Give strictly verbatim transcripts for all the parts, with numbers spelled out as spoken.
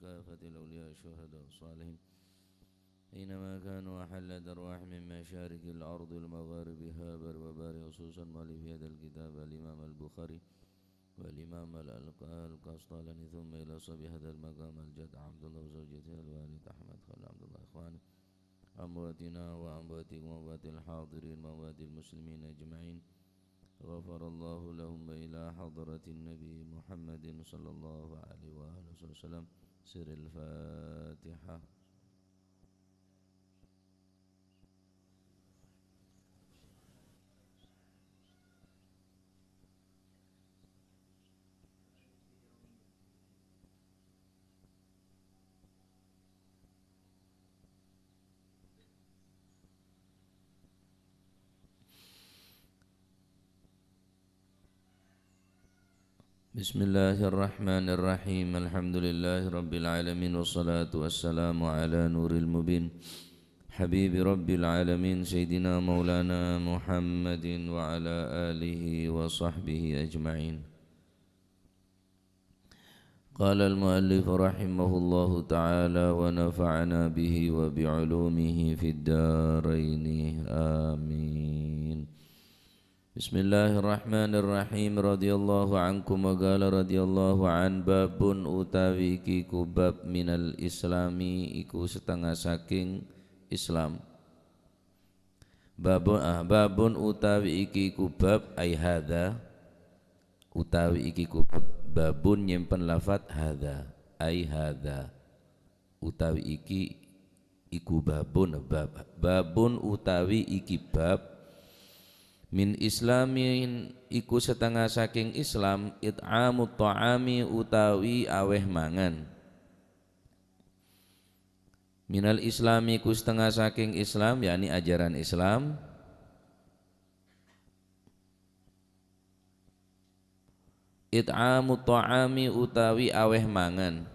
كافة الأولياء الشهداء الصالحين، أينما كانوا أحلت أرواحهم من مشارق الأرض ومغاربها بر وبحر، خصوصا مؤلف هذا الكتاب الإمام البخاري والإمام الألق-، القسطلاني، ثم إلى صاحب هذا المقام الجد عبد الله وزوجته الوالد أحمد خليل عبد الله، إخواني أمواتنا وأمواتكم وأموات الحاضرين وأموات المسلمين أجمعين، غفر الله لهم، وإلى حضرة النبي محمد صلى الله عليه وآله وسلم. سر الفاتحة. بسم الله الرحمن الرحيم. الحمد لله رب العالمين، والصلاة والسلام على نور المبين، حبيب رب العالمين، سيدنا مولانا محمد وعلى آله وصحبه أجمعين. قال المؤلف رحمه الله تعالى ونفعنا به وبعلومه في الدارين. آمين. Bismillahirrahmanirrahim. Radhiyallahu ankum wa qala radhiyallahu an. Babun utawi iki ku bab minal islami iku setengah saking Islam. Babun, ah, babun utawi iki ku bab, ai hadza, utawi iki ku bab, babun nyimpen lafat hadza, ai hadza, utawi iki iku babun, bab, babun utawi iki bab, min islamin iku setengah saking Islam, it'amut ta'ami utawi aweh mangan. Minal islami ku setengah saking Islam, yakni ajaran Islam. It'amu ta'ami utawi aweh mangan.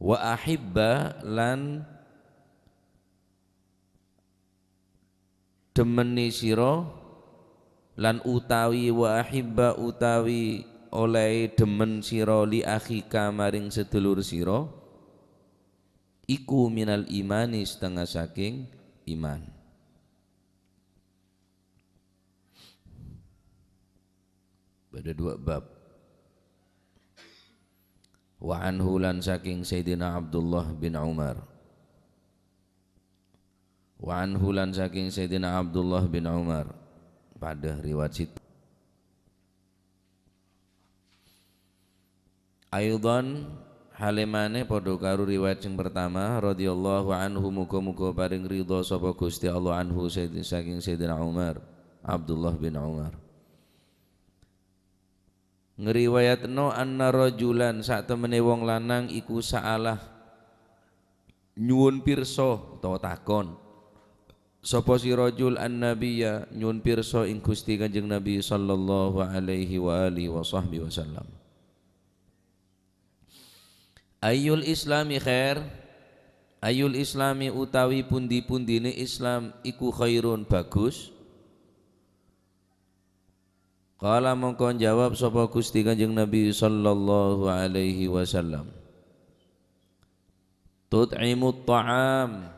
Wa ahibba lan dhemmeni sira, lan utawi wa ahibba utawi oleh dhemmen sira li akhika maring sedulur sira, iku minal imani setengah saking iman. Pada dua bab. Wa anhu lan saking Sayyidina Abdullah bin Umar. Wa anhu lan saking Sayyidina Abdullah bin Umar. Pada riwayat sit-, Aidhan, hale mane padha karo riwayat sing pertama, radhiyallahu anhu, muga-muga paring ridha sapa Gusti Allah anhu, Sayyid-, saking Sayyidina Umar, Abdullah bin Umar. Ngriwayatno anna rajulan, satemene wong lanang iku sa'ala nyuwun pirsa utawa takon. Sapa si rajul an-nabiyya, nyuwun pirsa ing Gusti Kanjeng Nabi sallallahu alaihi wa alihi wa sahbihi wasallam. Ayyul islami khair? Ayyul islami utawi pundi-pundine Islam iku khairun bagus? Qala mongko njawab sapa Gusti Kanjeng Nabi sallallahu alaihi wasallam, "Tut'imut ta'am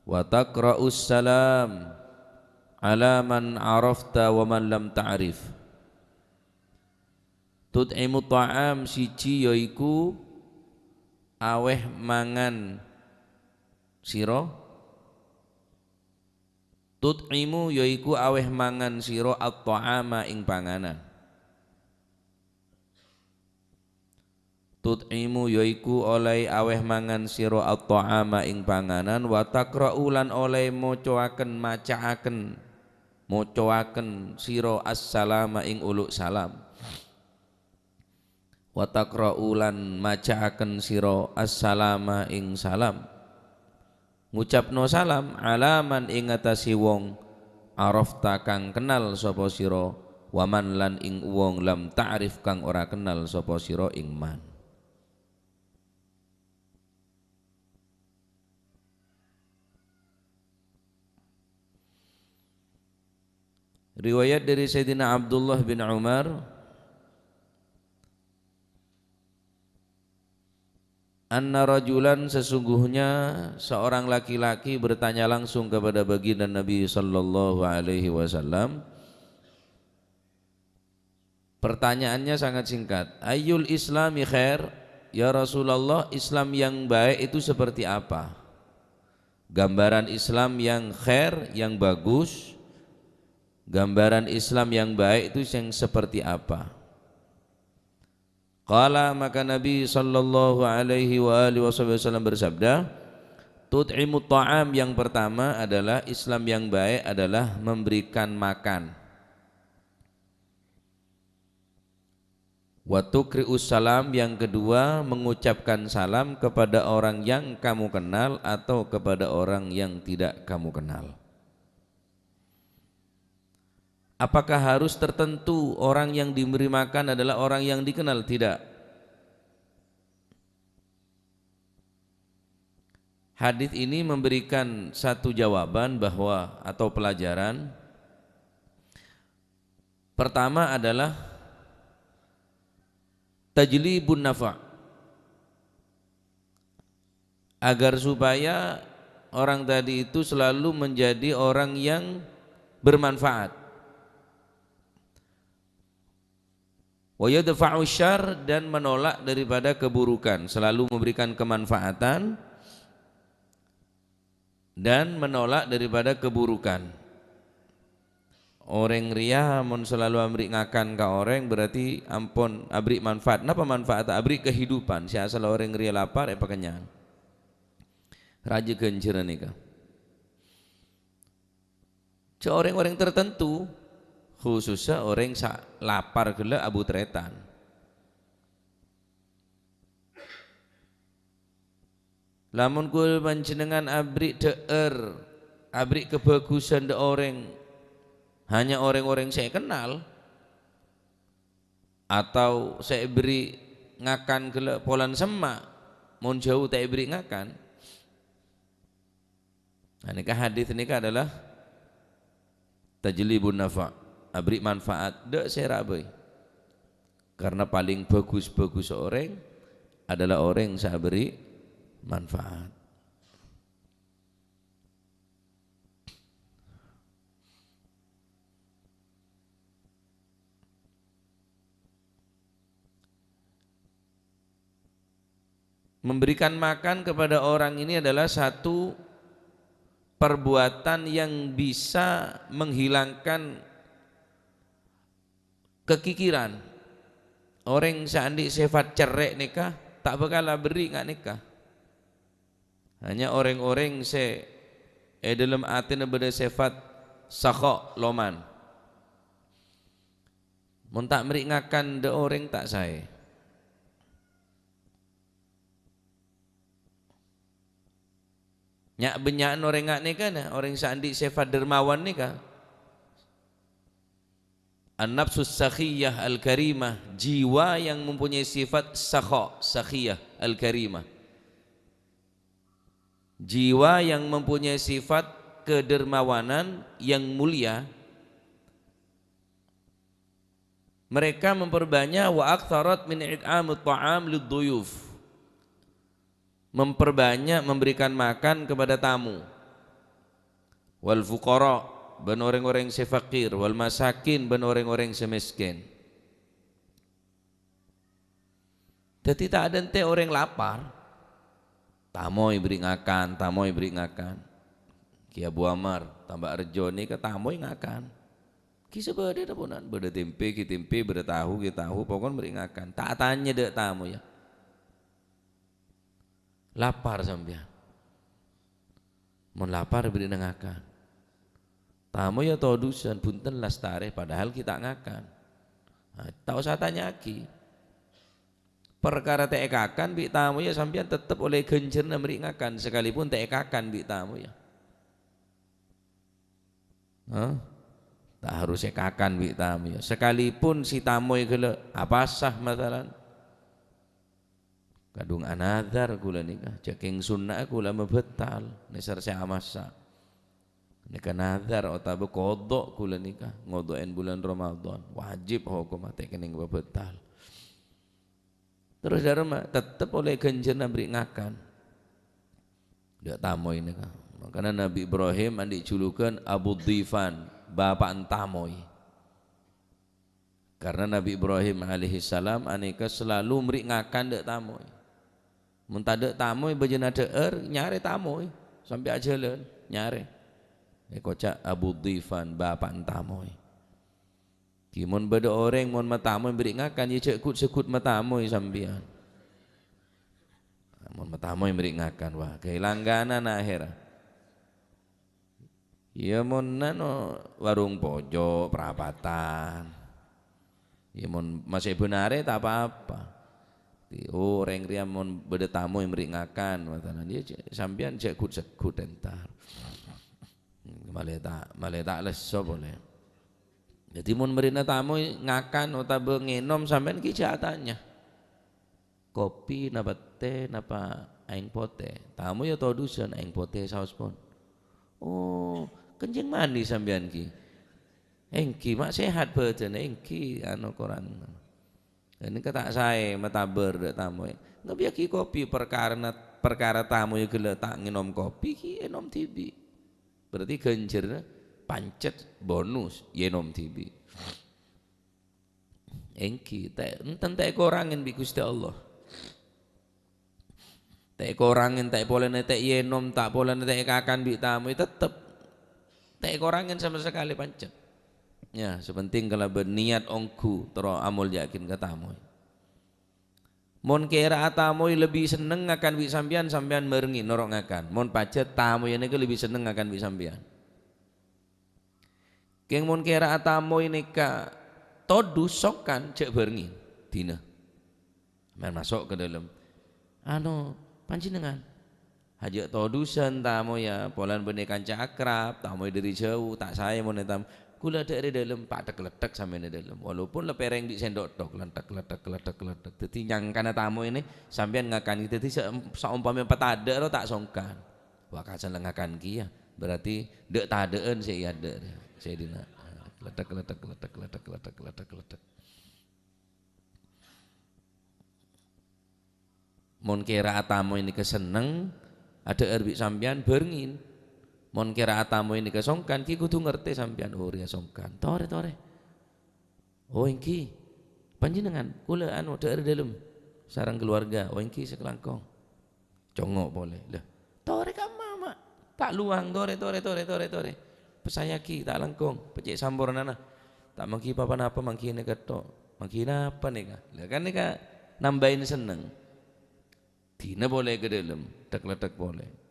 wa taqra'us salam ala man arafta wa man lam ta'rif." Tut'imut ta'am siji yaiku aweh mangan sira. Tut'imu yaiku aweh mangan sira at-ta'ama ing panganan. Tut'imu yaiku oleh aweh mangan sira at-ta'ama ing panganan, wa taqra'u lan oleh macawaken, macaaken, macawaken sira as-salama ing uluk salam. Wa taqra'u lan macaaken sira as-salama ing salam. Ngucapno salam ala man ing atase wong arafta kang kenal sapa sira, wa man lan ing wong lam ta'rif kang ora kenal sapa sira ing man. Riwayat dari Sayyidina Abdullah bin Umar, "Anna rajulan, sesungguhnya seorang laki-laki bertanya langsung kepada baginda Nabi sallallahu alaihi wasallam." Pertanyaannya sangat singkat, "Ayyul Islami khair? Ya Rasulullah, Islam yang baik itu seperti apa? Gambaran Islam yang khair, yang bagus, gambaran Islam yang baik itu yang seperti apa?" Qala, maka Nabi sallallahu alaihi wa alihi wasallam bersabda, "Tut'imut ta'am, yang pertama adalah Islam yang baik adalah memberikan makan. Wa tuqri'us salam, yang kedua mengucapkan salam kepada orang yang kamu kenal atau kepada orang yang tidak kamu kenal." Apakah harus tertentu orang yang diberi makan adalah orang yang dikenal? Tidak. Hadis ini memberikan satu jawaban bahwa, atau pelajaran. Pertama adalah tajlibun nafa'. Agar supaya orang tadi itu selalu menjadi orang yang bermanfaat. Wa yadfa'u syarr, dan menolak daripada keburukan, selalu memberikan kemanfaatan dan menolak daripada keburukan. Orèng rèya mon selalu abri' ngakan ka orèng, berarti ampon abri' manfaat. Napa manfaat? Abri' kehidupan. Sè asal orèng rèya lapar, èpakennyang. Rajâ ghânjhârân nèka. Jhâ' orèng-orèng tertentu, khusussa orèng sè lapar ghellâ' abutrètan. Lamon kaulâ panjhennengngan abri' dhâ'âr, abri' kabhâghusân dhâ' orèng, hanya orèng-orèng sè èkennal, atau sè èberri' ngakan ghellâ' polana semma', mon jhâu ta' èberri' ngakan. Nah, nèka hadis nèka adalah tajlibun nafa', abri' manfaat, dhâ' sèra bhâi. Karena paling bagus-bagus orèng adalah orèng sè abri' manfaat. Memberikan makan kepada orang ini adalah satu perbuatan yang bisa menghilangkan kekikiran. Orèng sè andi' sèfat cerrè' nèka ta' bhâkal aberri' nga' nèka. Hanya orèng-orèng sè è dhâlem atèna bâdâ sèfat sakha', loman. Mon ta' aberri' ngakan dhâ' orèng ta' saè. Nya'-bânnya'an orèng nga' nèka, nah, orèng sè andi' sèfat dermawan nèka. An-nafsus sakhiyah al-karimah, jiwa yang mempunyai sifat sakha, sakhiyah, al-karimah. Jiwa yang mempunyai sifat kedermawanan yang mulia, mereka memperbanyak, wa aktsarat min it'amit ta'am lid-dhuyuf. Memperbanyak memberikan makan kepada tamu. Wal fuqara, bân orèng-orèng sè fakir, wal masakin, bân orèng-orèng sè mèskèn. Dhâddhi ta' adântè' orèng lapar, tamoy bri' ngakan, tamoy bri' ngakan. Ki Abu Amar, Tambak Rejo nèka tamoy ngakan. Ghi' sè bâdâ dâ' ponan, bâdâ tèmpè, ghi' tèmpè, bâdâ tahu, ghi' tahu, pokon bri' ngakan. Ta' atanya dâ' tamoyya. Lapar sampèyan. Mon lapar, bri' ngakan. Tamoyya todusân, bhunten lastarè, padahal ghi' ta' ngakan. Nah, ta' osa tanya'aghi. Parkara ta' èkakan bi' tamoyya sampèyan tettep ollè ghânjhârânna bri' ngakan, sakalipun ta' èkakan bi' tamoyya. Hah? Ta' harus èkakan bi' tamoyya. Sakalipun sè tamoy ghellâ' apasa, masalan. Kadhung anadhar kaulâ nèka, jhâ' kèng sunna'a kaulâ mabhâtal, nèsèr sè amassa. Nèka nadhar otabâ qadha kaulâ nèka, ngodho'èn bulân Ramadhan, wajib hokomma ta' kennèng pabhâtal. Terros dhâremma, tettep ollè ghânjhârânna aberri' ngakan. Dâ' tamoy nèka. Mangkana Nabbhi Ibrahim andi' julugan Abu Dhifan, bapa'na tamoy. Karna Nabbhi Ibrahim alaihissalam anèka salalu aberri' ngakan dâ' tamoy. Mon tadâ' tamoy bâjâna dhâ'âr, nyarè tamoy. Sampè' ajhâlân, nyarè. Èkoca' Abu Dhifan, bapa'na tamoy. Ghi mon bâdâ orèng mon matamoy aberri' ngakan, iyâ jhâ' ghut-segghut matamoy sampèyan. Mon matamoy aberri' ngakan, wah, ghâbây langganan ahèrra. Iyâ, mon nano warung pojok, perapatan. Iyâ, mon masè bân arè, ta' pa-apa. Di, orèng rèya mon bâdâ tamoy aberri' ngakan, matanan, iyâ, jhâ', sampèyan jhâ' ghut-segghut entar. Malè ta', malè ta' lesso polè. Dhâddhi, mon marèna tamoy ngakan otabâ ngènom, sampèyan ghi' jhâ' atanya, "Kopi napa tè napa aèng potè?" Tamoy iyâ todusân, "Aèng potè saospon." "Oh, kencing manis sampèyan ghi?" "Èngghi, ma' sehat bhâdhânna, èngghi, anu, korang." Ghânèka ta' saè matabâr dâ' tamoy. Ngabiyâghi kopi parkarana, parkara tamoy ghellâ' ta' ngènom kopi, ghi ènom dhibi'. Berarti ghânjhârânna pancet bonus, yâ ènom dhibi'. Èngghi, ta', enten ta' èkorangè bi' Ghustè Allah. Ta' èkorangè, ta' èpolana, ta' ènom, ta' polana, ta' èkakan bi' tamoy, tettep ta' èkorangè sama sakalè pancet. Yâ, sè pentèng kalabân niyat ongghu terro amoljâ'aghi ka tamoy. Mon kèra'a tamoy lebbi senneng ngakan bi' sampèyan, sampèyan marengngè noro' ngakan. Mon pajhât tamoy nèka lebbi senneng ngakan bi' sampèyan. Kèng mon kèra'a tamoy nèka todus songkan, jhâ' bârengngè, dhina. Mèn maso' ka dâlem. "Anu, panjhennengngan?" "Hajâ' todusân tamoyya, polana bânnè kanca akrab, tamoy dâri jhâu, ta' saè mon ètam-, ghulâ dâ' rè dâlem, pathèk-lèthèk sampèyan è dâlem." Walaupun la pèrèng bi' sèndok tok, lèthèk-lèthèk, lèthèk-lèthèk. Dhâddhi nyangkana tamoy nè, sampèyan ngakan, dhâddhi sa-, saompama èpatadâ' ro ta' songkan. Wah, kasan la ngakan kèya, berarti dâ'-tadâ'ân sè èadâ' rè, sè dinna'. Lèthèk-lèthèk, lèthèk-lèthèk, lèthèk-lèthèk, lèthèk-lèthèk. Mon kèra tamoy nèka senneng, adhâ'âr bi' sampèyan, bârengngè. Mon kèra tamoy nèka songkan, ghi kodhu ngartè sampèyan, "Oh, rèya songkan." "Torè, torè." "Oh, èngghi. Panjhennengngan, kaulâ, anu, dhâ'âr dâlem sareng kaluwarga." "Oh, èngghi, sakalangkong." Congngo' polè. "Lha, torè ka'emma, Ma'? Ta' lowang, torè, torè, torè, torè, torè. Pèssayaghi, ta' langkong, pècè' sampornana. Ta' mangghi pa-ponapa, mangghi nèka tok. Mangghi napa nèka?" Lha, kan nèka nambâi senneng. Dhina polè ka dâlem, dhek-ledhek polè.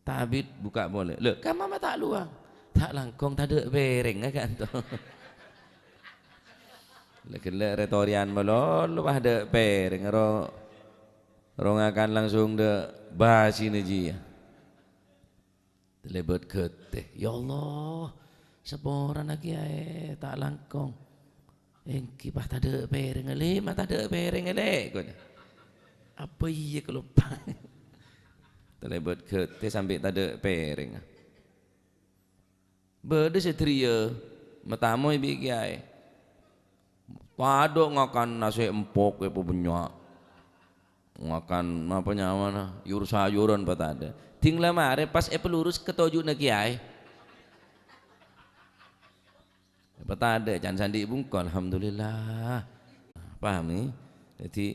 Tabit bukka' polè. "Lha, ka'emma, Ma', ta' lowang?" "Ta' langkong, tadâ' pèrèngnga, kanto." Lha, ghellâ' rèya torèyan malolo, pas dâ' pèrèng, ro, ro ngakan langsung dâ' bâsina jiyâ. Talèbât ghâtè. "Ya Allah, saporana kèyaè, ta' langkong." "Èngghi, pas tadâ' pèrèngnga, Lè', Ma', tadâ' pèrèngnga, Lè'," koca'. "Apa iyâ kaloppaè?" Talèbât ghâtè sampè' tadâ' pèrèngnga. Bâdâ sè dhâriyâ matamoy bi' kèyaè. Padâ ngakan nasè' empok è pabânnya'. Ngakan apa nyamana? Yur-sayuran patadâ'. Dhing la marè pas èpalurus ka toju'na kèyaè. Patadâ' can sandi' bungko, alhamdulillah. Paham, ngghi? Jadi,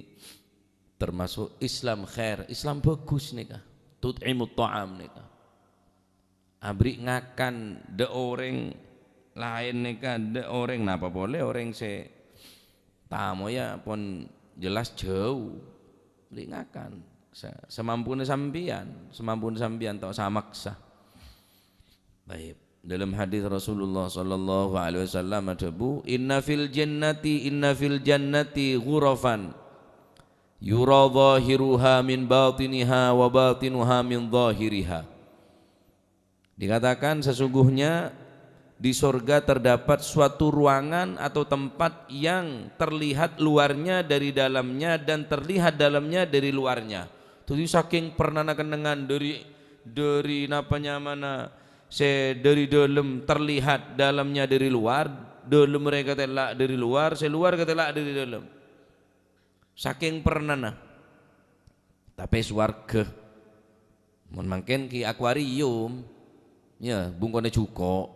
termasuk Islam khair, Islam bagus nèka. Tut'imut ta'am nèka. Aberri' ngakan dâ' orèng laèn nèka, dâ' orèng napa polè orèng sè tamoyya pon jelas jhâu. Aberri' ngakan sa-, samampuna sampèyan, samampuna sampèyan, ta' osa maksa. Baik. Dalam hadis Rasulullah sallallahu alaihi wasallam adhâbu, "Inna fil jannati, inna fil jannati ghurafan yura zahiruha min batiniha wa batinuha min zahiriha." Dikatakan, sesungguhnya di sorga terdapat suatu ruangan atau tempat yang terlihat luarnya dari dalamnya dan terlihat dalamnya dari luarnya. Jadi, saking pernana kennengngan dâri, dâri napa nyamana, sè dâri dâlem terlihat dalamnya dari luar, dâlem rèya katèla' dâri luar, sè luar katèla' dâri dâlem. Sakèng pernana. Tapè sowarghâ. Mon mangkèn ghi' akuarium, ya, bungkona jhuko'.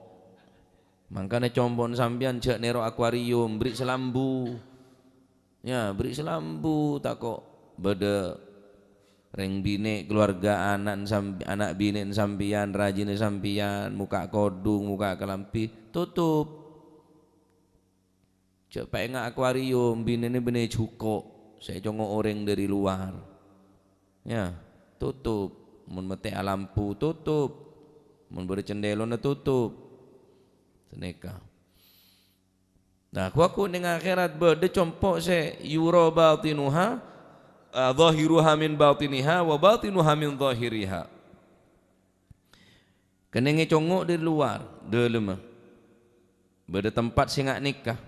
Mangkana compo'na sampèyan jhâ' nèro akuarium, bherri' salambu. Ya, bherri' salambu, tako' bâdâ rèng binè', keluarga, ana' sam-, ana' binè'na sampèyan, rajina sampèyan, mokka' kodhung, mokka' kalambhi, totop. Jhâ' paènga' akuarium, binèna bânnè jhuko' sè ècongo' orèng dâri lowar. Ya, totop. Mon mètè'a lampu, totop. Mon bâdâ cendhèlona, totop. Sanèka. Nah, ghu-, ghu-, neng akhèrat bâdâ compo' sè yura batinuha, eh, zahiruha min batiniha, wa batinuha min zahiriha. Kennengnge congo' dâri lowar, dâlemma. Bâdâ tempat sè nga' nèka,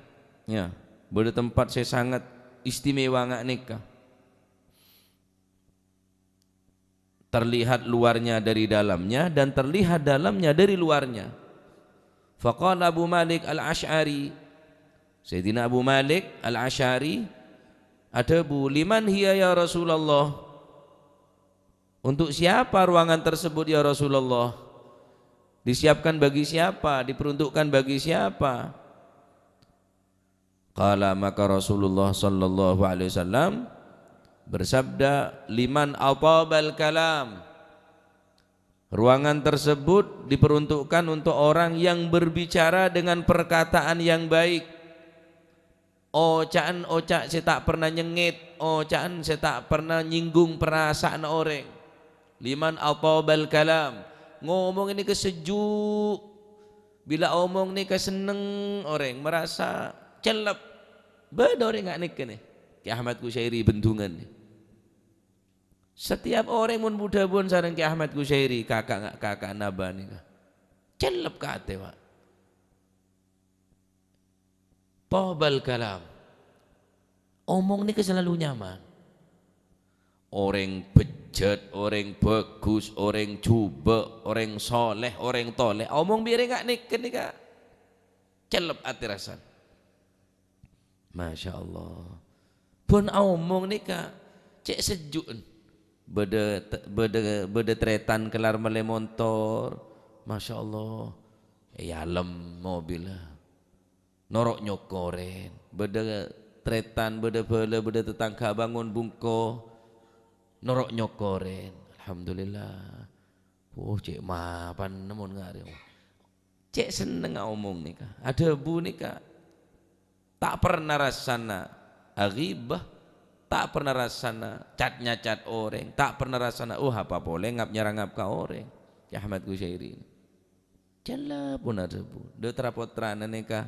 ya. Bâdâ tempat sè sangat istimewa nga' nèka. Terlihat luarnya dari dalamnya dan terlihat dalamnya dari luarnya. Faqala Abu Malik Al-Asy'ari, Sayyidina Abu Malik Al-Asy'ari adhâbu, "Liman hiya ya Rasulullah?" Untuk siapa ruangan tersebut, ya Rasulullah? Disiapkan bagi siapa? Diperuntukkan bagi siapa? Qala, maka Rasulullah sallallahu alaihi wasallam bersabda, "Liman atabal kalam." Ruangan tersebut diperuntukkan untuk orang yang berbicara dengan perkataan yang baik. Oca'an oca' sè ta' perna nyengngèt, oca'an sè ta' perna nyinggung parasa'anna orèng. "Liman atabal kalam." Ngomong nèka sejuk. Bilâ omong nèka senneng orèng, marasa cellep. Bâdâ orèng nga' nèka nè. Kè Ahmad Kusyairi Bendungan nè. Setiap orèng mon bu-dhâbuwân sareng Kè Ahmad Kusyairi, kaka' nga', kaka' nabâ nèka. Cellep ka atè, Pak. Tobal kalam. Omong nèka selalu nyaman. Orèng bejjhât, orèng bhâghus, orèng jhubâ', orèng soleh, orèng toleh. Omong bi' rèng nga' nèka nèka cellep atè rassana. Masya Allah. Bân aomong nèka cè' sejju'en. Bâdâ te-, bâdâ, bâdâ tarètan kellar mellè montor. Masya Allah. È dâlem mobilla. Noro' nyokorèn. Bâdâ tarètan, bâdâ bhâlâ, bâdâ tatangghâ abângon bungko. Noro' nyokorèn. Alhamdulillah. Oh, cè' mapan mon ngarè. Cè' sennengnga omong nèka. Adhâbu nèka. Ta' perna rassana aghibah, ta' perna rassana cat-nyacat orèng, ta' perna rassana, oh, apa polè ngap-nyarangap ka orèng. Kè Ahmad Kusyairi. Cellep pon adhâbu. Dâ' tra-pottrana nèka.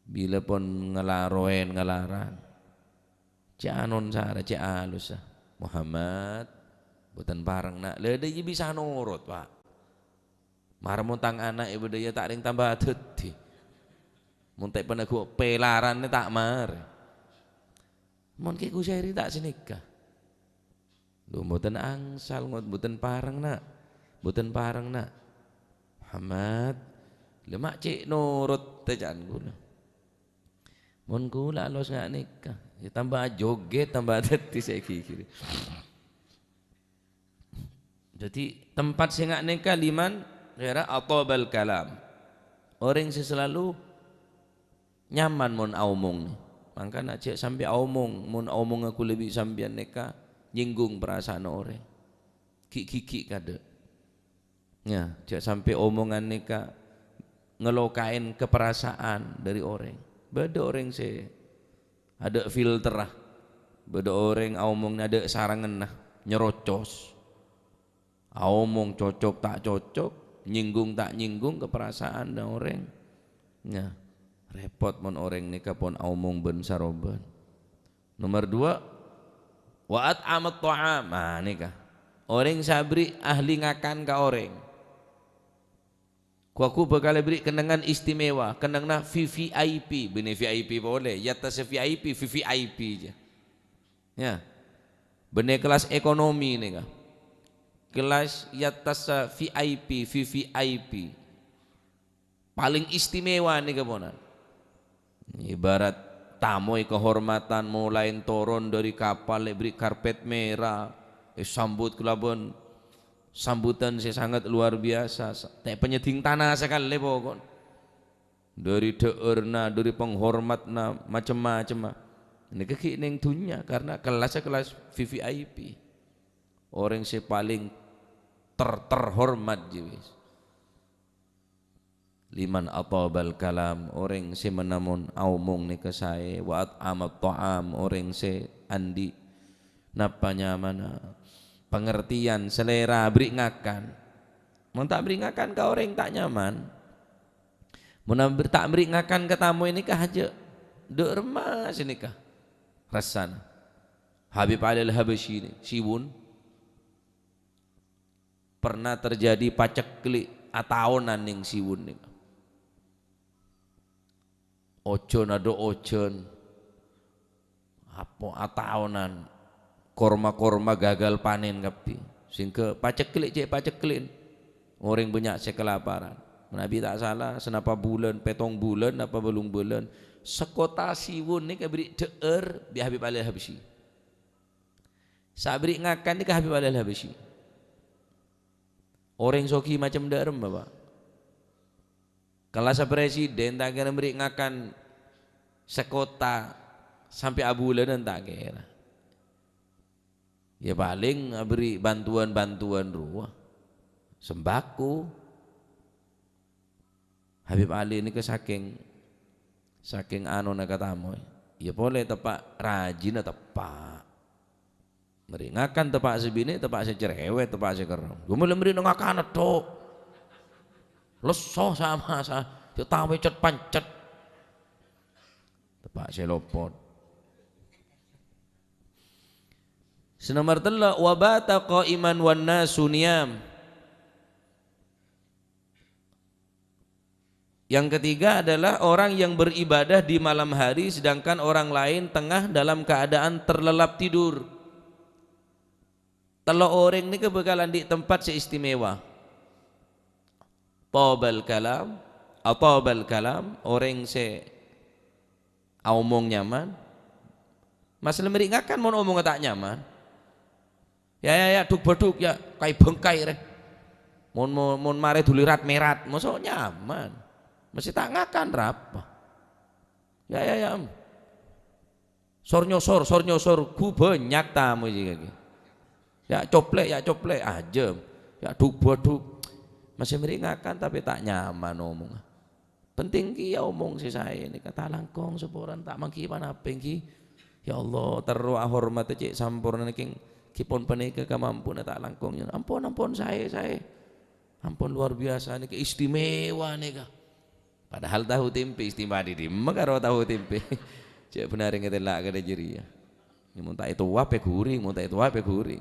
Bilâ pon ngalaroèn ngalarang. Cè' anon sara, cè' alussa. "Muhammad, bhunten pareng, Na'." Lha, dâ' iyâ bisa norot, Pak. Mara mon tang ana' è bâdâ iyâ ta' rèng tamba dhâddhi. Mon ta' pernah ghu-, pèlaranna ta' marè. Mon Kè Kusyairi ta' sanèka. Lho, mboten angsal, ngot-, mboten pareng, Na'. Mboten pareng, Na'. Muhammad, lha ma' cè' norot, tèca'an kaulâ. Mon kaulâ alos nga' nèka, yâ tamba ajogèt, tamba dhâddhi sè ghighiri. Dhâddhi, tempat sè nga' nèka liman ghayra atabal kalam. Orèng sè salalu nyaman mon aomong. Mangkana jhâ' sampè' aomong, mon aomongnga kaulâ bi' sampèyan nèka nyènggung parasa'anna orèng. Ghi'-ghighi' kadâ'. Ya, jhâ' sampè' omongan nèka ngelokaè kaparasa'an dâri orèng. Bâdâ orèng sè adâ' filterra. Bâdâ orèng aomong adâ' sarangenna, nyerocos. Aomong cocok ta' cocok, nyènggung ta' nyènggung kaparasa'anna orèng. Ya, rèpot mon orèng nèka pon aomong bân-sarobân. Nomor dua, wa at'amat ta'am. Nah, nèka. Orèng sè aberri' ahli ngakan ka orèng. Ghu-, ghu bhâkal èberri' kennengngan istimewa, kennengnganna V V I P, bânnè V I P polè, è attassa V I P, V V I P jâ. Ya. Bânnè kelas ekonomi nèka. Kelas è attassa V I P, V V I P. Palèng istimewa nèka ponan. Ibarat Tamoy kahormadhân molaè toron dhâri kapal, èberri' karpet mèra, èsambut kalabân sambutan sè sanget luar biasa, sa-, ta' panyèddhing tana sakalè pokok. Dhâri dhâ'ârna, dhâri panghormadhânna, macem-macemma. Nèka ghi' neng dhunnya, karna kellassa kellas V V I P. Orèng sè palèng ter-, terhormat jiyâ wis. "Liman atabal kalam," orèng sè manabi aomong nèka saè, "wa at'amat ta'am," orèng sè andi' napa nyamana, pangertèyan, salèra, aberri' ngakan. Mon ta' aberri' ngakan ka orèng ta' nyaman. Mon aber-, ta' aberri' ngakan ka tamoy nèka hajâ, dâ' remma sè nèka rassana. Habib Ali Al-Habasyi nè, siwun. Pernah terjadi pacekli' ataonan neng siwun nèka. Ojhân adhu ojhân. Apa ataonan. Korma-korma gagal panen kabbhi. Sehingga pacekli' cè' pacekli'en. Orèng bânnya' sè kalaparan. Manabi ta' sala, sanapa bulân, pèttong bulân, napa bâllung bulân. Sakota siwun nèka èberri' dhâ'âr bi' Habib Ali Al-Habasyi. Sè aberri' ngakan nèka Habib Ali Al-Habasyi. Orèng soghi macem dâ' remma, Pak. Kellassa presiden ta' kèra aberri' ngakan sakota sampè' abulânan ta' kèra. Ya palèng aberri' bantuan-bantuan rowa. Sembako. Habib Ali nèka sakèng, sakèng anona ka tamoy. Ya polè teppa' rajina teppa'. Mèrè ngakan teppa' sè binè', teppa' sè cerewet, teppa' sè kerrong. Ghu mèlè mèrè ngakan tok. Lesso sama sa, ya tamoy cet-pancet. Teppa' sè lopot. Sè nomer tello', "Wa bata qa'iman wan nasu niyam." Yang ketiga adalah orang yang beribadah di malam hari, sedangkan orang lain tengah dalam keadaan terlelap tidur. Tello' orèng nèka bhâkal andi' tempat sè istimewa. Tobal kalam, atobal kalam, orèng sè aomong nyaman. Masalah mèrè ngakan mon omongnga ta' nyaman. Ya, ya, ya, dhuk-bhâdhuk, ya, kai-bhângkai, rè. Mon, mon, mon marè dhuli rat-mèrat, mosok nyaman. Mesti ta' ngakan, rapa? Ya, ya, ya, em. Sor-nyosor, sor-nyosor, ghu bânnya' tamoy jiyâ, ghi. Ya, coplè', ya, coplè', ajâm. Ya, dhuk-bhâdhuk. Mesti mèrè ngakan, tapè ta' nyaman omongnga. Penting kèya omong sè saè nèka, ta' langkong saporana, ta' mangghi panapa, ghi. Ya Allah, terro ahormata cè' samporna nèkèng, ghi pon panèka kamampowanna ta' langkong. Ampon, ampon, saè, saè. Ampon luar biasa nèka, istimewa nèka. Padahal tahu tempe istimewa dhi dimma karo tahu tempe. Cè' bhunarè ngatela' kadhâ' jârèya. Mon ta' ètowap èghuri, mon ta' ètowap èghuri.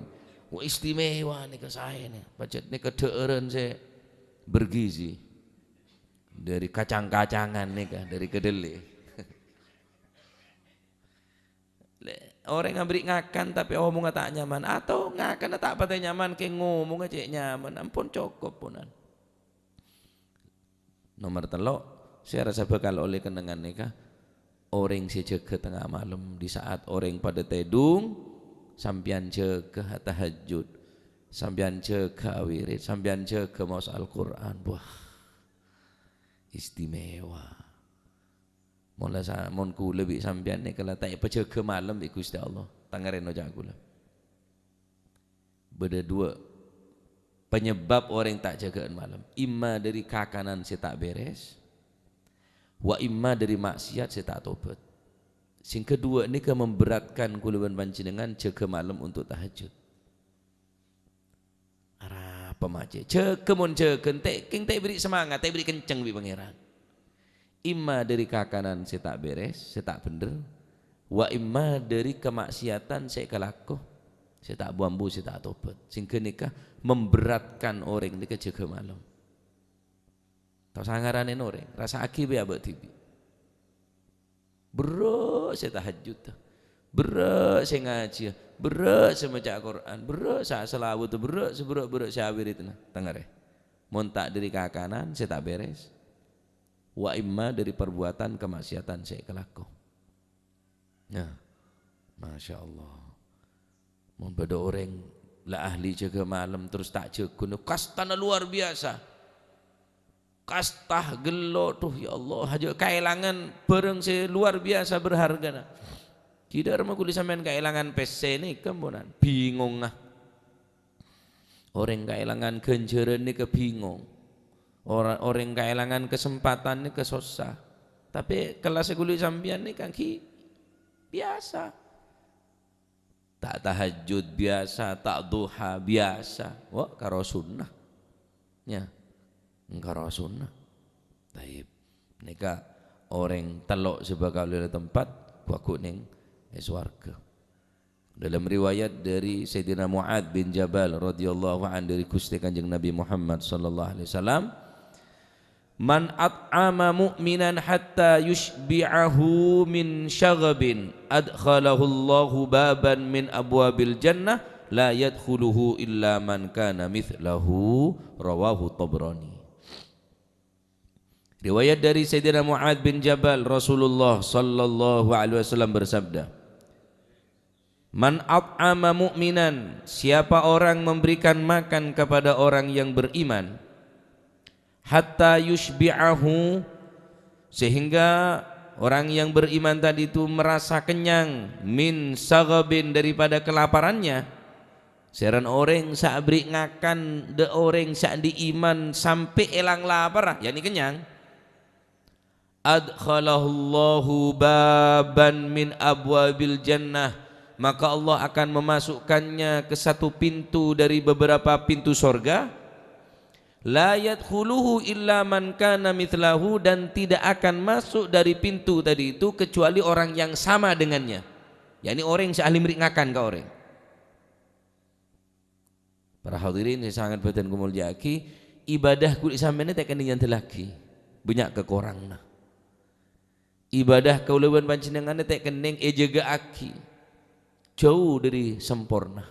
Wah, istimewa nèka saè nè. Pajhât nèka dhâ'ârân sè bergizi. Dhâri kacang-kacangan nèka, dhâri kedelai. Lè, orèng aberri' ngakan tapè omongnga ta' nyaman, atau ngakanna ta' patè nyaman, kèng ngomongnga cè' nyaman, ampon cokop ponan. Nomer tello', sè arassa bhâkal ollè kennengngan nèka, orèng sè jâgâ tengnga malem. Di saat orèng padâ tèdung, sampèyan jâgâ tahajjud, sampèyan jâgâ awirid, sampèyan jâgâ maos Al-Qur'an. Wah, istimewa. Mon la sa-, mon kaulâ bi' sampèyan nèka la ta' èpajâgâ malem bi' Ghustè Allah, tangarèno ca' kaulâ. Bâdâ duwâ' panyebab orèng ta' jâgâ'ân malem. Imma dhâri kakanan sè ta' bèrès, wa imma dhâri maksiat sè ta' tobât. Sè kaduwâ' nèka memberatkan kaulâ bân panjhennengngan jâgâ malem untuk tahajjud. Arapa ma' cè'? Jâgâ mon jâgâ, ente', kèng ta' èberri' semangat, ta' èberri' kenceng bi' Pangèran. Imma dhâri kakanan sè ta' bèrès, sè ta' bhendher, wa imma dhâri kamaksiatan sè èkalako, sè ta' bu-ambu, sè ta' tobât. Sehingga nèka memberatkan orèng nèka jâgâ malem. Tao sangarana orèng, rassa'aghi bi' abâ' dhibi'. Berrâ' sè tahajjud, berrâ' sè ngajhiyâ, berrâ' sè maca Qur'an, berrâ' sè asalawat, berrâ' sè berrâ', berrâ' sè awiridna. Tangarè. Mon ta' dhâri kakanan sè ta' bèrès, wa imma dhâri parbuwâtan kamaksiatan sè èkalako. Nah, Masya Allah. Mon bâdâ orèng la ahli jâgâ malem terros ta' jâgâna, kastana luar biasa. Kasta ghellu, duh, ya Allah, hajâ' kaèlangan bhârâng sè luar biasa berhargana. Ghi' dâ'remma kulâ sampèyan kaèlangan pèssè nèka, ponan. Bingonga. Orèng kaèlangan ghânjhârân nèka bingong. Ora-, orèng kaèlangan kasempatan nèka sossa. Tapè kellassa kulâ sampèyan nèka ghi' biasa. Ta' tahajjud biasa, ta' duha biasa. Wa, karo sunnah. Ya. Karo sunnah. Taib. Nèka orèng tello' sè bhâkal ètempat, ghu-, ghu nèng è sowarghâ. Dalam riwayat dari Sayyidina Mu'adz bin Jabal radhiyallahu anhu, dari Ghustè Kanjeng Nabi Muhammad sallallahu alaihi wasallam, "Man at'ama mu'minan hatta yusybi'ahu min syaghabin, adkhalahullahu baban min abwabil jannah, la yadkhuluhu illa man kana mithlahu." Rawahu Tabrani. Riwayat dari Sayyidina Mu'adz bin Jabal, Rasulullah sallallahu alaihi wasallam bersabda, "Man at'ama mu'minan," siapa orang memberikan makan kepada orang yang beriman, "hatta yusybi'ahu," sehingga orang yang beriman tadi itu merasa kenyang, "min saghabin," daripada kelaparannya, sè ran orèng sè aberri' ngakan dâ' orèng sè andi' iman sampè' èlang laparra, ya'ni kennyang. "Adkhalahullahu baban min abwabil jannah," maka Allah akan memasukkannya ke satu pintu dari beberapa pintu sorga. "La yadkhuluhu illa man kana mithlahu," dan tidak akan masuk dari pintu tadi itu kecuali orang yang sama dengannya. Ya'ni orèng sè ahli mèrè' ngakan ka orèng. Para hadirin sè sanget bhâdhân kamolja'aghi, ibadah kulâ sampèyan ta' kennèng nyandellaghi, bânnya' kakoranganna. Ibadah kaulâ bân panjhennengngan ta' kennèng èjâgâ'aghi, jhâu dâri samporna.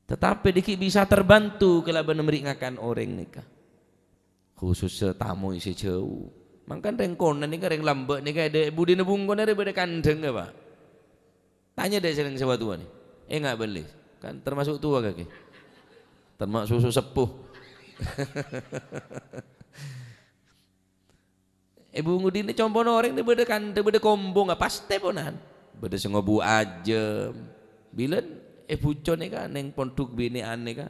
Tatapè dhiggi' bisa terbantu kalabân mèrè' ngakan orèng nèka. Khusus sè tamoy sè jhâu. Mangkana rèng konèng nèka, rèng lambâ' nèka, è budina bungkona rè bâdâ kandhâng, ya, Pak? Tanya dâ' sè rèng sè watuwa nè. Enga' bâli. Kan termasuk tua kakè. Termasuk sesepuh. È budina compo'na orèng nè bâdâ kandhâng, bâdâ kombongnga, pastè ponan. Bâdâ sè ngobu ajâm. Bilân è bucon nèka nèng pondhuk binè'an nèka.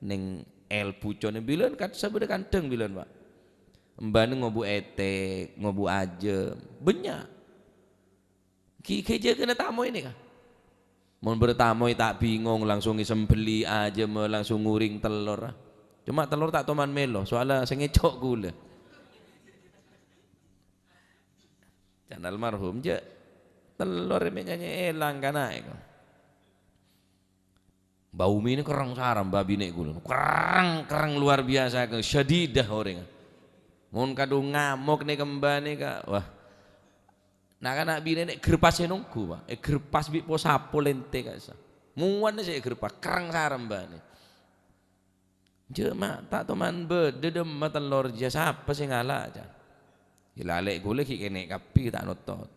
Nèng èl buconna bilân kan sè bâdâ kandhâng bilân, Pak. Embâna ngobu ètèk, ngobu ajâm. Bânnya'. Ghi-, ghi jâgâna tamoy nèka. Mon bâdâ tamoy ta' bingong, langsung èsembelli ajâmma, langsung ngoring tellor. Coma tellor ta' toman mèlo, soalla sè ngèco' kulâ. Can almarhum, jâ', tellor mè' nyanyè èlang kana' èko. Mbah Umi nè kerrèng sarem, mbah binè' kulâ. Kerrèng, kerrèng luar biasa, ke-, syadidah orèngnga. Mon kadhung ngamok nè kemba nèka, wah. Na'-kana' binè' nè gerpas è nongghu, Pak. Ègerpas bi' po-sapo lèntè ka'issa'. Mowana sè ègerpas, kerrèng sarem mbah nè. Jâ', Ma', ta' toman bâdâ dâmma tellor jiyâ, sapa sè ngala', can. Yâ, lalè' kulâ ghi' kènè' kabbhi, ta' nottot.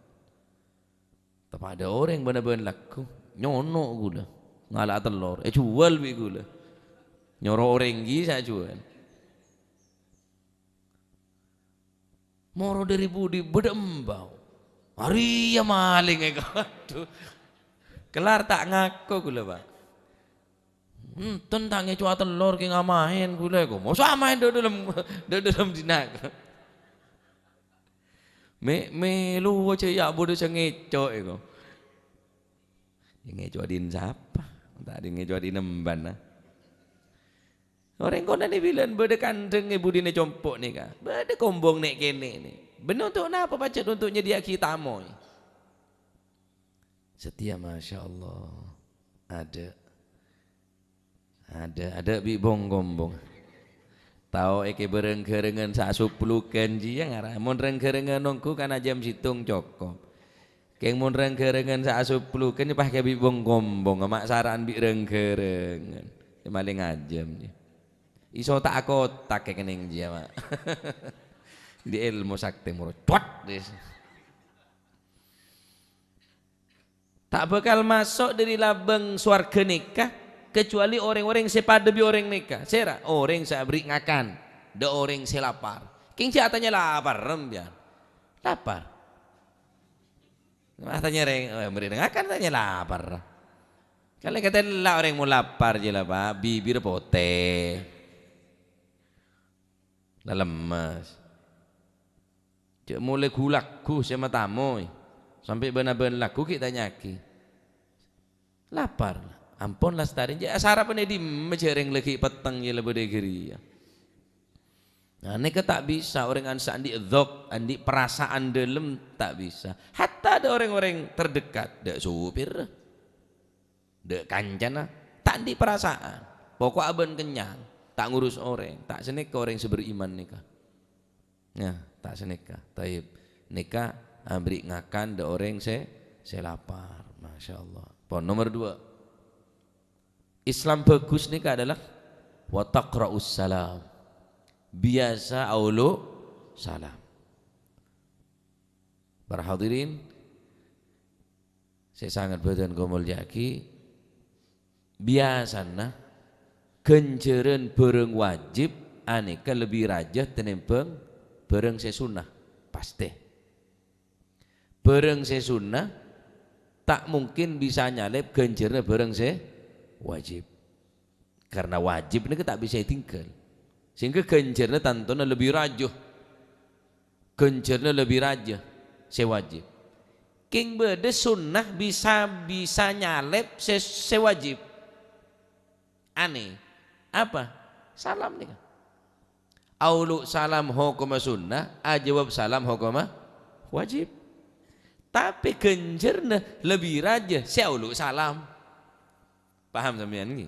Tapadâ orèng bân-abân lagghu, nyono' kulâ. Ngala' tellor, èjhuwâl bi' kulâ. Nyoro orèng ghi' sè ajhuwâl. Moro dâri budi bâdâ embao. Arèya malèng èko. Adhu. Kellar ta' ngako kulâ, Pak. Enten ta' ngèco'a tellor kè ngamaèn kulâ èko. Mosok amaèn dâ' dâlem, dâ' dâlem dinna'. Mè', mèlo jâ' ya' budi sè ngèco' èko. Ngèco'a dhin sapa? Ta' dhin ngèco'a dhin emban, ah. Orèng konè'na bilân bâdâ kandhâng è budina compo' nèka. Bâdâ kombong nè'-kènè' nè. Bân onto' napa pajhât onto' nyadhiyâ'aghi tamoy? Satèya, Masya Allah. Adâ'. Adâ', adâ' bi' bong-kombong. Tao èkè bârâng-ghârângan saasoplugân jiyâ ngara. Mon râng-ghârângan ongghu kan ajâm sèttong cokop. Kèng mon râng-ghârângan saasoplugân pas kè bi' bong-kombong, ma' sara'an bi' râng-ghârângan. Malèng ajâm jiyâ. Iso ta' akotak kènèng jiyâ, Ma'. Di èlmo saktè moro cot, dis. Ta' bhâkal maso' dhâri labâng sowarghâ nèka, kecuali orèng-orèng sè padâ bi' orèng nèka. Sèra? Orèng sè aberri' ngakan dâ' orèng sè lapar. Kèng jhâ' atanya lapar, rem, ya. Lapar. Atanya rèng, eh, aberri' ngakan, atanya lapar. Kalè katella orèng mon lapar jiyâ la, Pak, bibirra potè. La lemmes. Jhâ' molè ghu-lagghu sè matamoy, sampè' bân-abân lagghu ghi' tanya'aghi. Lapar. Ampon lastarè, jhâ' asarapan è dimma jhâ' rèng laghi' petteng jiyâ la bâdâ è ghâriyâ. Nah, nèka ta' bisa, orèng ansa' andi' dzok, andi' perasaan dâlem, ta' bisa. Hatta dâ' orèng-orèng terdekat, dâ' supir. Dâ' kancana, ta' andi' parasa'an. Poko'a bân kennyang, ta' ngurus orèng, ta' sanèka orèng sè beriman nèka. Nah, ta' sanèka. Thayyib. Nèka aberri' ngakan dâ' orèng sè, sè lapar. Masya Allah. Pon nomor dua. Islam bagus nèka adalah wa taqra'us salam. Biyasa aolo' salam. Para hadirin, sè sanget bâdhân kaulâ molja'aghi, biyasana ghânjhârân bhârâng wajib anèka lebbi rajâ tènèmbhâng bhârâng sè sunnah, pastè. Bhârâng sè sunnah ta' mungkin bisa nyalèp ghânjhârânna bhârâng sè wajib. Karna wajib nèka ta' bisa ètinggal. Sehingga ghânjhârânna tantona lebbi rajâ. Ghânjhârânna lebbi rajâ sè wajib. Kèng bâdâ sunnah bisa, bisa nyalèp sè, sè wajib. Anèh. Apa? Salam nèka. Aolo' salam hokomma sunnah, ajâwâb salam hokomma wajib. Tapè ghânjhârânna lebbi rajâ sè aolo' salam. Paham sampèyan, ngghi?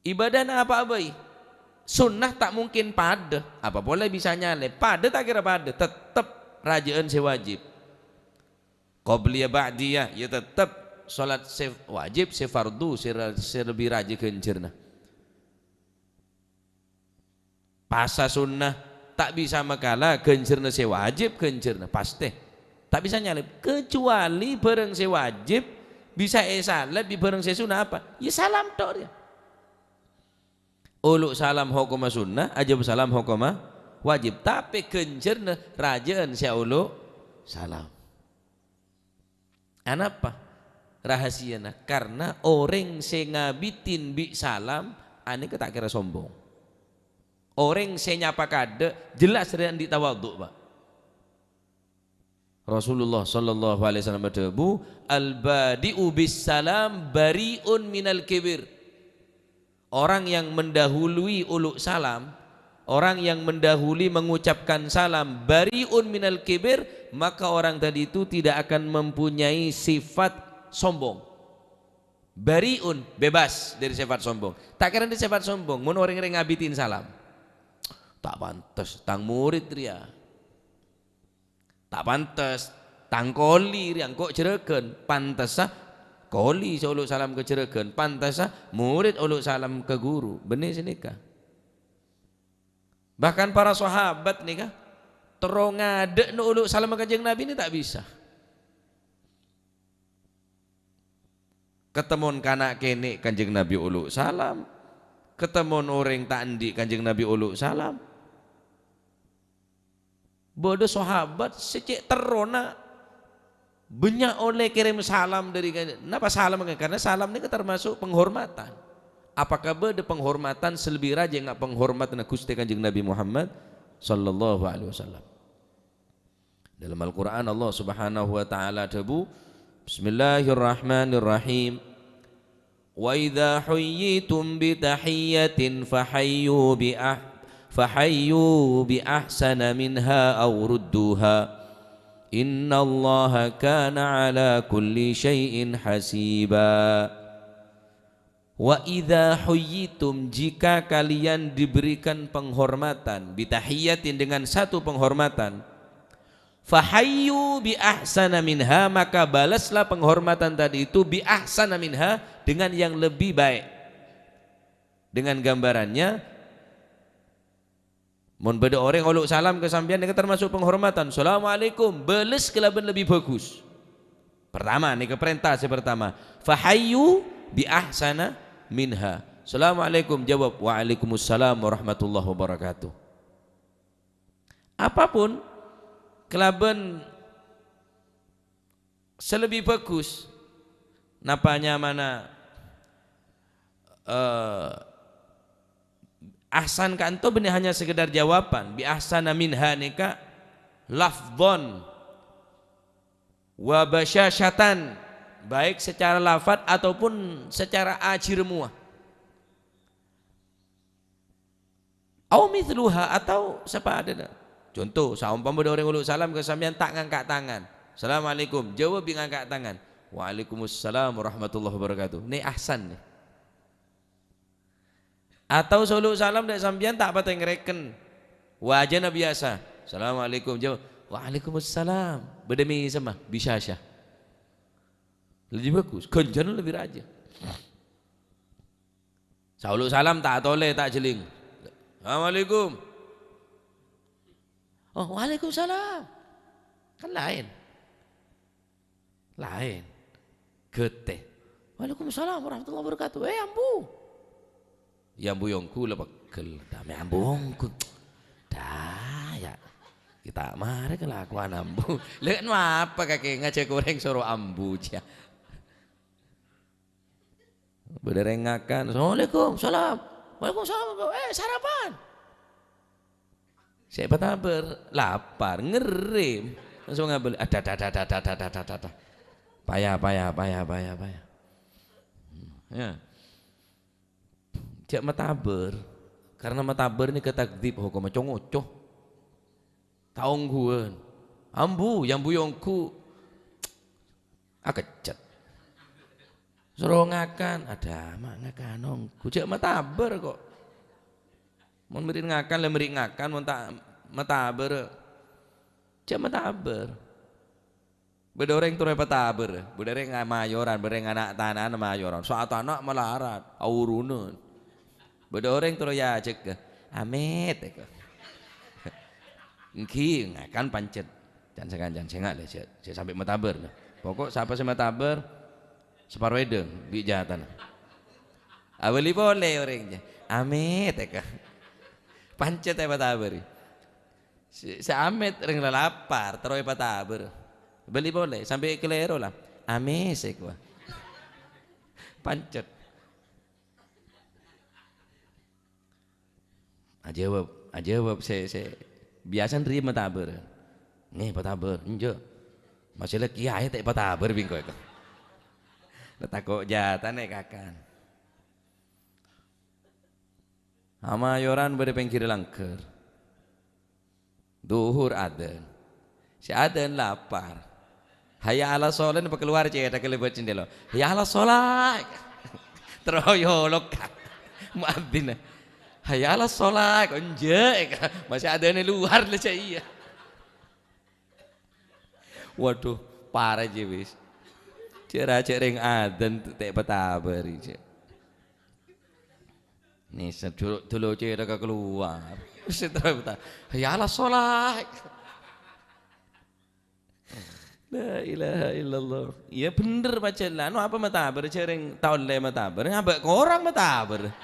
Ibâdâna apa'a bhâi, sunnah ta' mungkin padâ, apa polè bisa nyalèp. Padâ ta' kèra padâ, tettep rajâ'ân sè wajib. Qobliyah ba'diyah, ya tettep salat sè wajib, sè fardu, sè ra-, sè lebbi rajâ ghânjhârânna. Pasa sunnah, ta' bisa makala ghânjhârânna sè wajib ghânjhârânna, pastè. Ta' bisa nyalèp, kecuali bhârâng sè wajib bisa èsalèp bi' bhârâng sè sunnah apa? Ya salam tok rèya. Olo' salam hokomma sunnah, ajâwâb salam hokomma wajib. Tapè ghânjhârânna rajâ'ân sè aolo' salam. Anapa rahasiyana? Karna orèng sè ngabidhin bi' salam, anèka ta' kèra sombong. Orèng sè nyapa kaadâ' jelas rèya andi' tawadhu', Pak. Rasulullah sallallahu alaihi wasallam adhâbu, "Al-badi'u bis salam bari'un minal kibir." Orang yang mendahului ulu salam, orang yang mendahului mengucapkan salam, bari'un minal kibir, maka orang tadi itu tidak akan mempunyai sifat sombong. Bari'un, bebas dari sifat sombong. Ta' kèra andi' sifat sombong, mon orèng rèng ngabidhin salam. Ta' pantes, tang murid rèya. Ta' pantes, tang koli rèya engko' jhurâghân. Pantessa koli sè olo' salam ka jhurâghân. Pantessa murid olo' salam ka guru. Bânnè sanèka. Bahkan para sahabat nèka, terro ngadâ'na olo' salam ka Kanjeng Nabi nè ta' bisa. Katemmo kana' kènè' Kanjeng Nabi olo' salam. Katemmo orèng ta' andi' Kanjeng Nabi olo' salam. Bâdâ sahabat sè cè' terrona bânnya' ollè kèrèm salam dâri Kanjeng. Napa salam? Karena salam nèka termasuk penghormatan. Apakah bâdâ penghormatan sè lebbi rajâ nga' penghormatanna Ghustè Kanjeng Nabi Muhammad sallallahu alaihi wasallam? Dalam Al-Qur'an Allah Subhanahu wa Ta'ala adhâbu, "Bismillahirrahmanirrahim. Wa idza huyyitum bi tahiyyatin fahayyu bi ah-, fahayyu bi ahsana minha aw rudduha. Innallaha kana ala kulli syai'in hasiba." "Wa idza huyyitum," jika kalian diberikan penghormatan, "bi tahiyyatin," dengan satu penghormatan, "fahayyu bi ahsana minha," maka balaslah penghormatan tadi itu, "bi ahsana minha," dengan yang lebih baik, dengan gambarannya, mon bâdâ orèng olo' salam ka sampèyan, nèka termasuk penghormatan. "Assalamualaikum," bâles kalabân lebbi bhâghus. Pertama, nèka perintah sè pertama. "Fahayyu bi ahsana minha." "Assalamualaikum," jawab, "Waalaikumsalam warahmatullahi wabarakatuh." Apapun kalabân sè lebbi bhâghus, napa nyamana, eh, ahsan ka'anto bânnè hanya sekedar jawaban, bi ahsana minha nèka lafdhon wa basyasyatan, baik secara lafat ataupun secara ajhi remmowa. Au mithluha, atau sapadâna. Conto, saompama bâdâ orèng olo' salam ka sampèyan, ta' ngangka' tangan. "Assalamualaikum," jawab bi' ngangka' tangan. "Waalaikumsalam warahmatullahi wabarakatuh." Nè ahsan, nè. Atau sè olo' salam dâ' sampèyan ta' patè ngrèken. Wajâna biyasa. "Assalamualaikum," jawab, "Waalaikumsalam." Bâdâ mèsemma, basyasyah. Lebbi bhâghus, ghânjhârânna lebbi rajâ. Sè olo' salam ta' atolè, ta' jhelling. "Assalamualaikum." "Oh, waalaikumsalam." Kan laèn. Laèn. Ghâtè. "Waalaikumsalam warahmatullahi wabarakatuh." "Eh, ambu." "Yâ, ambu ongghu la pegghel." "Dâ' mè' ambu ongghu." Dâ', yâ. Kita' marè kelakuan ambu. Lè, nu apa kakè ngajhâk orèng soro ambu, jâ? Bâdâ rèng ngakan, "Assalamualaikum." "Salam." "Waalaikumsalam." "Eh, sarapan." Sè èpatabâr, lapar, ngerrèm. Langsung ngabâl, ada, ada, ada, ada, ada, ada, ada. Paya, paya, paya, paya, paya. Hmm, ya. Jhâ' matabâr, karena matabâr nèka takdzib hokomma, co-ngoco. Ta' ongghuwân. Ambu, yâ ambu ongghu. Akeccet. Soro ngakan, adâ' ma' ngakan ongghu. Jhâ' matabâr kok. Mon mèrè'na ngakan, la mèrè'na ngakan, mon ta' matabâr, jhâ' matabâr. Bâdâ orèng terro èpatabâr, bâdâ orèng mayoran, bâdâ orèng ana' tana'an mayoran. Sè atana' malarat, awurunan. Bâdâ orèng terro èajhâk, "Amit," èko. Èngghi, ngakan pancet. Can sènga', can sènga' lè, jhâ', jhâ' sampè' matabâr, lè. Pokok sapa sè matabâr, saparo èdhâng, bi' jâtana. Abâli polè orèng, jhâ'. "Amit," èko. Pancet èpatabâri. Sè, sè amit rèng lalapar, terro èpatabâr. Bâli polè, sampè' kalèro la. "Amis," èko. Pancet. Ajâwâb, ajâwâb sè, sè biyasana rèya matabâr. "Ngè, patabâr." "Enjâ'." "Masè la kèyaè ta' èpatabâr bi' engko' èko." La tako' jâtana èkakan. Amayoran bâdâ pèngghir langghâr. Dhuhur adzan. Sè adzan lapar. "Hayya 'alas shalah," napa kalowar cèthagghâ lèbât jendhela. "Hayya 'alas shalah." Terro yolok ka muadzin. "Hayya 'alas shalah." Kok enjâ', masih adzan è luar lè, cè' iyâ. Waduh, parah jiyâ wis. Jâ' ra jâ' rèng adzan ta' èpatabâri, jâ'. Nèser dulu, dulu cèthagghâ kalowar. Wis terro ta-, "Hayya 'alas shalah." La ilaha illallah. Iyâ bhender pajhât la, anu apa matabâr, jâ' rèng ta' ollè matabâr, ngabâ' korang matabâr.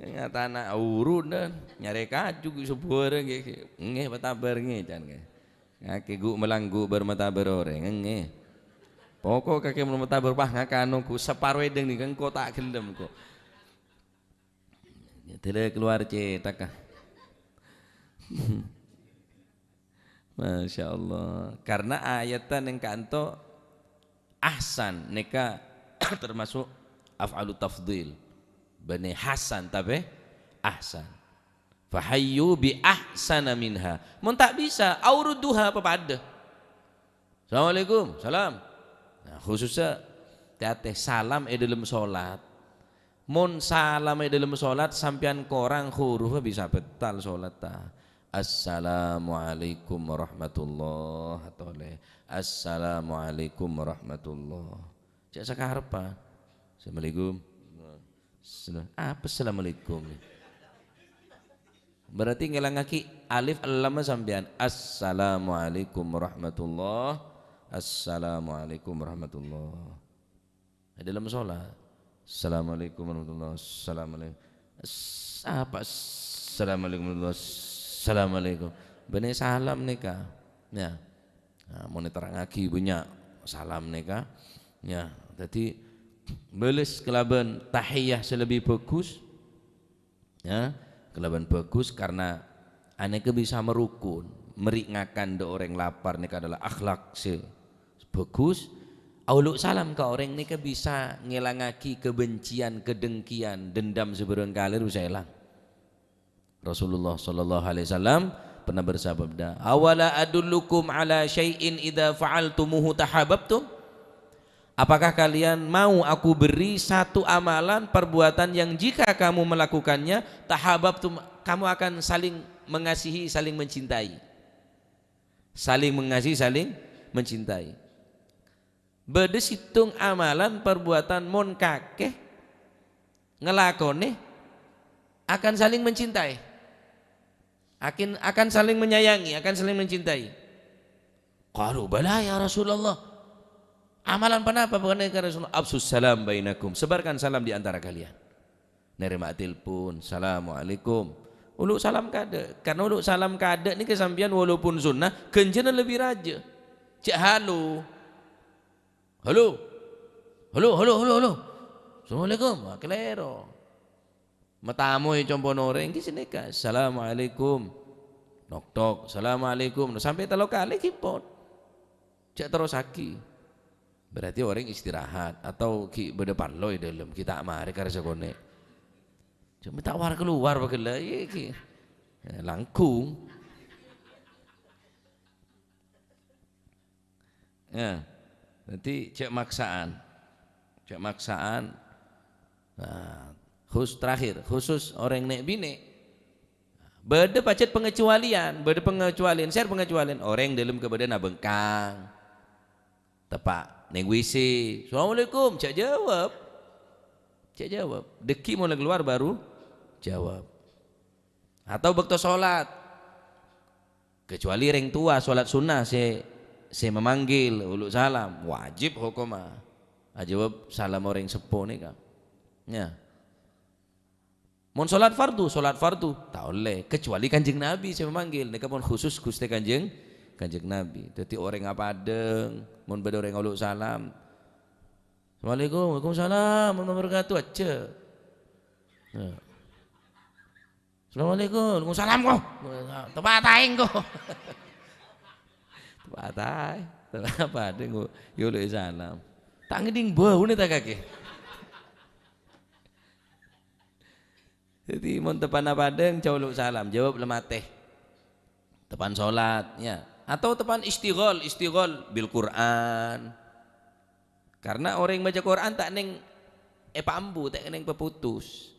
Ngatana urun, dan nyarè kaju ghi' sobhârâng, ghi', ghi'. "Ngè, matabâr, ngè," can, ghi'. Ngakè ghu' malanggu bâr matabâr orèng, ngè. Pokok kakè mon matabâr, wah, ngakan ongghu saparo èdhâng nèka engko' ta' ghellem, kok. Dâlâ kalowar cèthagghâ. Masya Allah. Karena ayatta nèng ka'anto ahsan, nèka termasuk af'alu tafdhil. Bânnè hasan, tapè ahsan. "Fahayyu bi ahsana minha." Mon ta' bisa, "Au rudduha," papadâ. "Assalamualaikum." "Salam." Nah, khususnya, tè-atè, salam è dâlem sholat. Mon salam è dâlem sholat, sampèyan korang hurufa bisa bâtal sholatta. "Assalamualaikum warahmatullah," atolè, "Assalamualaikum warahmatullah." Cè' sakareppa. "Assalamualaikum." Sel-, apa assalamualaikum? Berarti ngèlangngaghi alif ellem sampèyan. "Assalamualaikum warahmatullah." "Assalamualaikum warahmatullah." È dâlem sholat, "Assalamualaikum warahmatullah, assalamualaikum." As-, apa? "Assalamualaikum warahmatullah, assalamualaikum." Bânnè salam nèka. Ya. Nah, mon èterrangngaghi bânnya' salam nèka. Ya, dhâddhi bâles kalabân tahiyah sè lebbi bhâghus. Ya, kalabân bhâghus karna anèka bisa marokon, mèrè'ngakan dâ' orèng lapar nèka adalah akhlak sè bhâghus. Aolo' salam ka orèng nèka bisa ngèlangngaghi kebencian, kedengkian, dendam sè bârângkalè bisa èlang. Rasulullah sallallahu alaihi wasallam pernah bersabda, "Awala adullukum ala syai'in idza fa'altumuhu tahabbtum?" Apakah kalian mau aku beri satu amalan, perbuatan yang jika kamu melakukannya, tahabbtum, kamu akan saling mengasihi, saling mencintai. Saling mengasihi, saling mencintai. Bâdâ sèttong amalan, perbuatan mon kakè ngalakonè akan saling mencintai. Akin-, akan saling menyayangi, akan saling mencintai. Qalu, "Bala ya Rasulullah." Amalan ponapa bhâkal ka Rasulullah? "Afsus salam bainakum." Sebarkan salam di antara kalian. Narèma telepon, "Assalamualaikum." Olo' salam kaadâ'. Karna olo' salam kaadâ' nèka sampèyan walaupun sunnah, ghânjhârânna lebbi rajâ. Jhâ' halo. "Halo. Halo, halo, halo, halo. Assalamualaikum." Wah, kalèro. Matamoy compo'na orèng ghi' sanèka, "Assalamualaikum." Nok-tok, "Assalamualaikum." Nah, sampè' tello kalè ghi' pon. Jhâ' terrossaghi. Berarti orèng istirahat atau ghi' bâdâ parlo è dâlem, ghi' ta' marè karè sakonè'. Jhâ' mènta war-kalowar bhâkal la, iyâ ghi'. Eh, langkung. Ya, dhâddhi jhâ' maksa'an. Jhâ' maksa'an. Nah, khus-, terakhir, khusus orèng nè'-binè'. Bâdâ pajhât pangecualian, bâdâ pangecualian. Sèr pangecualian? Orèng dâlem kabâdâ'ân abhângkang. Teppa' neng W C. "Assalamualaikum," jhâ' jâwâb. Jhâ' jâwâb. Dâgghi' mon la kalowar baru jâwâb. Atau bâkto sholat. Kecuali rèng towa sholat sunnah sè, sè mamanggil, olo' salam, wajib hokomma ajâwâb salam orèng seppo nèka. Ya. Mon sholat fardu, sholat fardu, ta' ollè, kecuali Kanjeng Nabi sè mamanggil. Nèka pon khusus Ghustè Kanjeng, Kanjeng Nabi. Dhâddhi orèng apadâng, mon bâdâ orèng olo' salam, "Assalamualaikum." "Waalaikumsalam warahmatullahi wabarakatuh." Ajâ. Ya. "Assalamualaikum." "Waalaikumsalam, ko." Teppa' taè, ko. Teppa' taè. Teppa' taè, ko. Yâ olo' salam. Ta' ngèdhing bâuna ta' kakè. Dhâddhi, mon teppa'na padâng, jhâ' olo' salam. Jâwâb la matè. Teppa'an sholat, ya. Atau teppa'an istighol, istighol bil Qur'an. Karna orèng maca Qur'an ta' neng èpaambu, ta' neng paputus.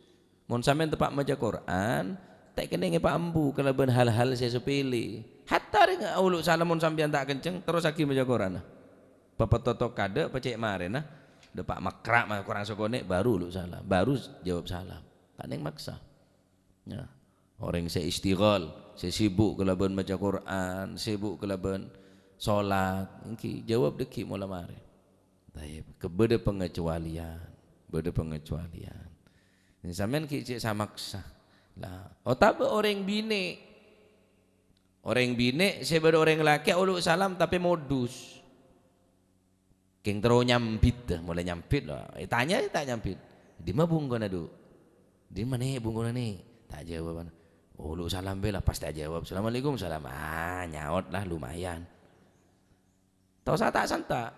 Mon sampèyan teppa' maca Qur'an, ta' kennèng èpaambu kalabân hal-hal sè sapèlè. Hatta rèng olo' salam mon sampèyan ta' kenceng, terrossaghi maca Qur'anna. Papatotto' kaadâ', pacè' marèna, dâpa' makra' ma-, korang sakonè', baru olo' salam, baru jâwâb salam. Ta' neng maksa. Ya. Orèng sè istighol, sè sibuk kalabân maca Qur'an, sibuk kalabân sholat, èngghi, jâwâb dâgghi' mola marè. Tayyib, ke-, bâdâ pangecualian, bâdâ pangecualian. Sampèyan ghi' cè' samaksa. Lah, otabâ orèng binè'. Orèng binè' sè bâdâ orèng lakè' olo' salam tapè modus. Kèng terro nyambit, molaè nyambit, lho. Ètanya ta' nyambit. "Dimma bungkona, Du'? Dimma, Nè', bungkona, Nè'?" Ta' jâwâbhâ. Olo' salam bhâi la, pas ta' jâwâb. "Assalamualaikum." "Salam." Ah, nyaot la, lumayan. Ta' osa ta' santa'.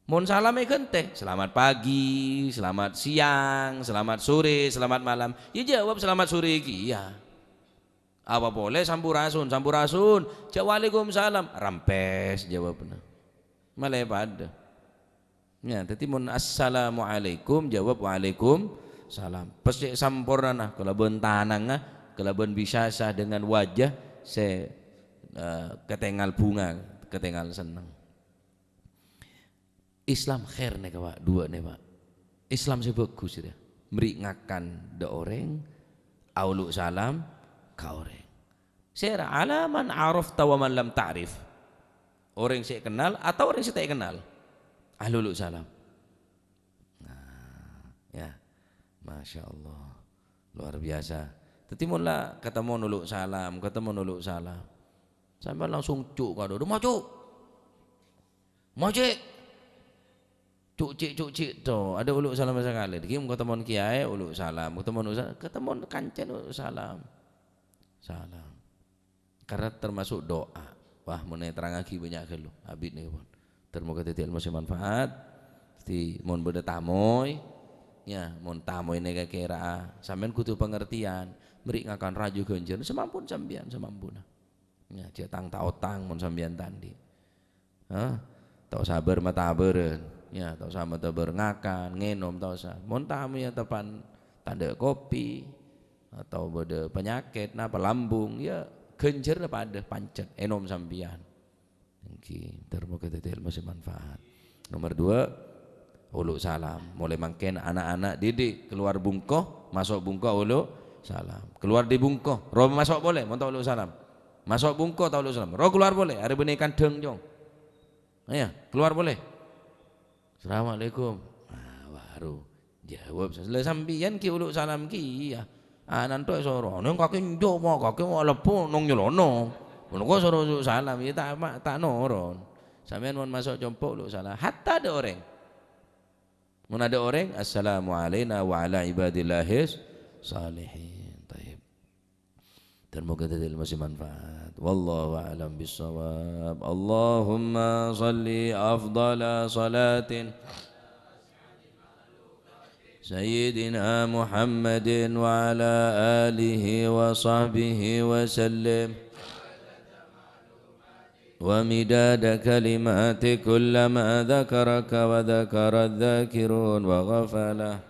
Mon salam èghântè, "Selamat pagi, selamat siang, selamat sore, selamat malam." Yâ jâwâb, "Selamat sore" kèya. Apa polè, "Sampurasun, sampurasun." Jâ', "Waalaikumsalam." Rampès jâwâbbhâ. Malè padâ. Yâ, dhâddhi mon, "Assalamualaikum," jâwâb, "Waalaikumsalam." Pas cè' sampornana, kalabân tanangnga, kalabân bisyasah, dengan wajah sè, eh, katèngal bhunga, katèngal senneng. Islam khair nèka, Pak, duwâ' nè, Pak. Islam sè bhâghus, ya. Mèrè'ngakan dâ' orèng, aolo' salam ka orèng. Sèra, "Ala man arafta wa man lam ta'rif." Orèng sè èkennal atau orèng sè ta' èkennal? Ahli ulu' salam. Nah, ya. Masya Allah. Luar biasa. Dhâddhi mon la katemmo ulu' salam, katemmo ulu' salam. Sampèyan langsung cuk ka dâdâ, "Maju! Maju!" Cuk cik, cuk cik to. Adâ' ulu' salam sakalè. Dhâddhi mon katemmo kiyaè ulu' salam, katemmo ulu' salam, katemmo kancana ulu' salam. Salam. Karena termasuk doa. Wah, mon èterrangngaghi bânnya' ghâllu. Abit nèka pon. Ter moghâ dhâddhi èlmo sè manfaat. Dhâddhi mon bâdâ tamoy, ya, mon tamoy nèka kèra, sampèyan kodhu pangertèyan. Mèrè' ngakan rajâ ghânjhârân, samampun sampèyan, samampuna. Ya, jhâ' tang-taotang mon sampèyan ta' andi'. Hah? Ta' osa bâr-matabârân. Ya, ta' osa matabâr ngakan, ngènom, ta' osa. Mon tamoy ya tepan tandhâ kopi, atau bâdâ panyakèt, napa lambung, ya ghânjhârânna padâ, pancet, ènom sampèyan. Èngghi, ter moghâ dhâddhi èlmo sè manfaat. Nomor dua, ulu' salam. Molaè mangkèn ana'-ana' didik, keluar bungko, maso' bungko ulu' salam. Keluar di bungko, roh maso' polè, mon ta' ulu' salam. Maso' bungko ta' ulu' salam. Roh keluar polè, arè bânnè kandhâng, Cong. Ayo, keluar polè. "Assalamualaikum." Ah, baru jawab. Lah, sampèyan ghi' ulu' salam kèya. Ana' ènto' èsoro. Neng kakè enjâ', ma' kakè ma' lebbhu nong nyolono. Ngono kok soro ulu' salam, ya ta', ma', ta' noron. Sampèyan mon maso' compo' ulu' salam. Hatta adâ' orèng. Mon adâ' orèng, "Assalamu alaina wa ala ibadillahis shalihin." Taib. Dan moga dhâddhi ilmu sè manfaat. Wallahu a'lam bissawab. Allahumma shalli afdhala shalatin Sayyidina Muhammadin wa ala alihi wa sahbihi wa sallim. Wa midada kalimati kullama dzakaraka wa dzakara dzakirun wa ghafala.